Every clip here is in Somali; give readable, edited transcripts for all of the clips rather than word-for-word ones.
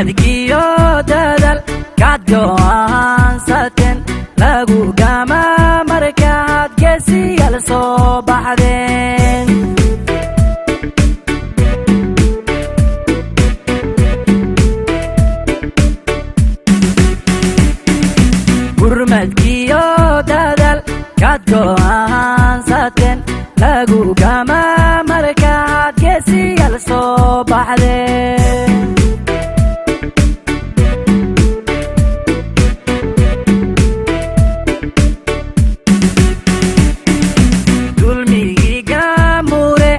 Gurmadkiyo dadaal kaad go'aansateen lagu gama markaad geesiyaal soo baxdeen. Gurmadkiyo dadaal kaad go'aansateen lagu gama markaad geesiyaal soo baxdeen. Dulmigii gaamure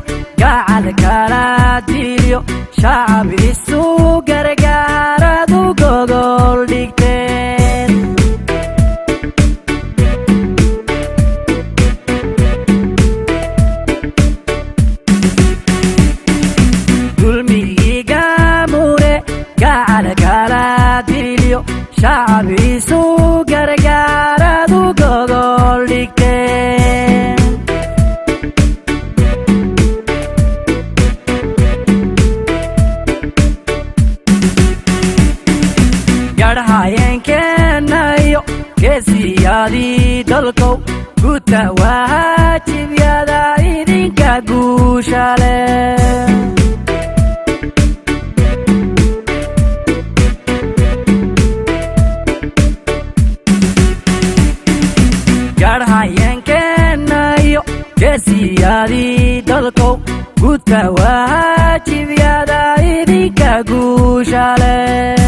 gacal kala diliyo shacab isu gargaaradu gogol dhigteen. Dulmigii gaamure gacal kala diliyo shacab isu gargaaradu gogol dhigteen. Garhayeenkeennayo geesiyaadii dalkow guta waajibyada idinka guusha leh. Garhayeenkeennayo geesiyaadii dalkow guta waajibyada idinka guusha leh.